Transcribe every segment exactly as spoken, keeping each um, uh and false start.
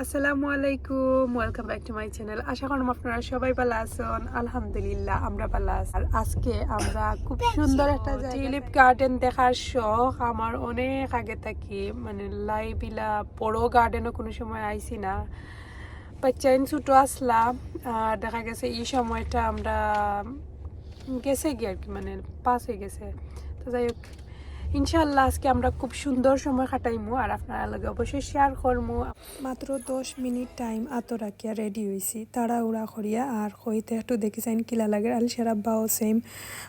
আসসালামু আলাইকুম, welcome back to my channel। আশা করলাম আপনারা সবাই ভালা আছইন। আলহামদুলিল্লাহ, আমরা ভালা আছি। আর আজকে আমরা খুব সুন্দর একটা জায়গা, টিউলিপ গার্ডেন দেখার শখ আমার অনেক আগে থাকি, মানে, লাইভ ইলা বড় গার্ডেনও কুনু সময় আইছি না। বাচ্চাইন ছোট আছলা, আর দেখা গেছে ই সময়টা আমরা গেছেগি আর কি, মানে, পাস অই গেছে। তো যাই হোক, ইনশাআল্লাহ আজকে আমরা খুব সুন্দর সময় কাটাইমু, আর আপনারার লগে অবশ্যই শেয়ার করমু। মাত্র দশ মিনিট টাইম আতো রাখিয়া রেডি অইছি, তাড়াহুড়া করিয়া। আর কইতে একটু দেখিছইন কিলা লাগের, আলিশার আব্বাও সেম।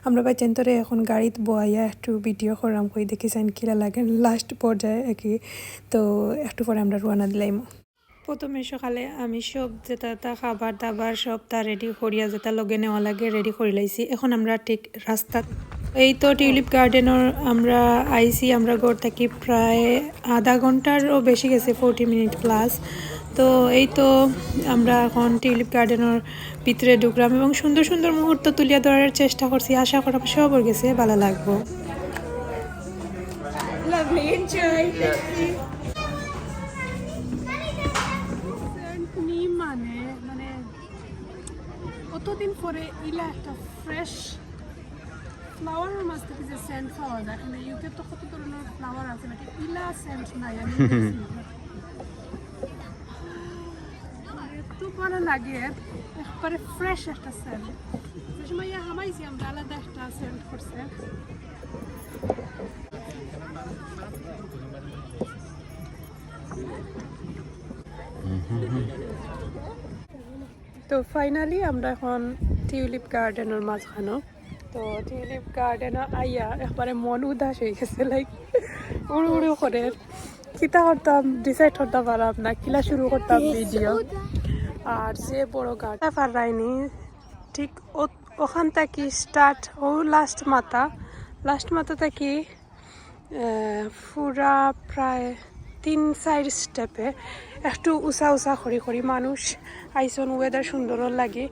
আমরা বাচ্চাইন্তরে এখন গাড়িত বওয়াইয়া একটু ভিডিও করলাম, কই দেখিছইন কিলা লাগের লাস্ট পর্যায়ে আর কি। তো একটু পরে আমরা রওয়ানা দিলাইমু। প্রথমে সকালে আমি সব যেতা যেতা খাবার দাবার সবতা রেডি করিয়া যেতা লগে নেওয়া লাগে রেডি করিলাইছি। এখন আমরা ঠিক রাস্তাত, এই তো টিউলিপ গার্ডেনর আমরা আইছি, আমরা ঘর থাকি প্রায় আধা ঘন্টারও বেশি গেছে, ফর্টি মিনিট প্লাস। তো এই তো আমরা এখন টিউলিপ গার্ডেনর ভিতরে ঢুকলাম এবং সুন্দর সুন্দর মুহূর্ত তুলিয়া ধরার চেষ্টা করছি। আশা করি সবর গেছে ভালা লাগবো। Lovely, enjoy. সেন্ট নি মানে, মানে, অতদিন পরে ইলা একটা ফ্রেশ ফ্লাওয়ারর মাঝ থাকি যে সেন্ট পাওয়া যায়। মানে, ইউকে তো কত ধরনর ফ্লাওয়ার আছে, but ইলা সেন্ট নাই, আমি দেখছি না। এত ভালা লাগে, একবারে ফ্রেশ একটা সেন্ট। যে সময় ইয়া হামাইছি আমরা, আলাদা একটা সেন্ট করছে। তো ফাইনালি আমরা এখন টিউলিপ গার্ডেনর মাঝখানো। তো টিউলিপ গার্ডেন আইয়া একবারে মন উদাস অই গেছে, লাইক উড়ু উড়ু করের। কিতা করতাম, ডিসাইড করতাম পারলাম না, কিলা শুরু করতাম ভিডিও। আর যে বড় গার্ডেন পাররায়নি, ঠিক ও-, ওখান থাকি স্টার্ট, ও লাস্ট মাথা, লাস্ট মাথা থাকি, আহ, পুরা প্রায় তিন চাইর স্টেপে একটু উঁচা উঁচা করি করি মানুষ আইছইন, ওয়েদার সুন্দরর লাগি।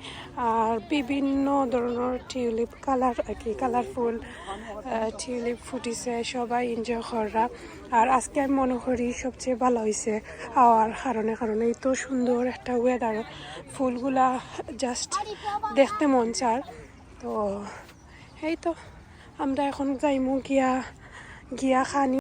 আর বিভিন্ন ধরনর টিউলিপ কালার আর কি, কালারফুল, আহ, টিউলিপ ফুটিছে, সবাই এনজয় কররা। আর আজকে আমি মনো করি সবচেয়ে ভালা অইছে আওয়ার কারণে, কারণ এই তো সুন্দর একটা ওয়েদার, ফুলগুলা জাস্ট দেখতে মন চার। তো এই তো আমরা এখন যাইমু গিয়া, গিয়া খানি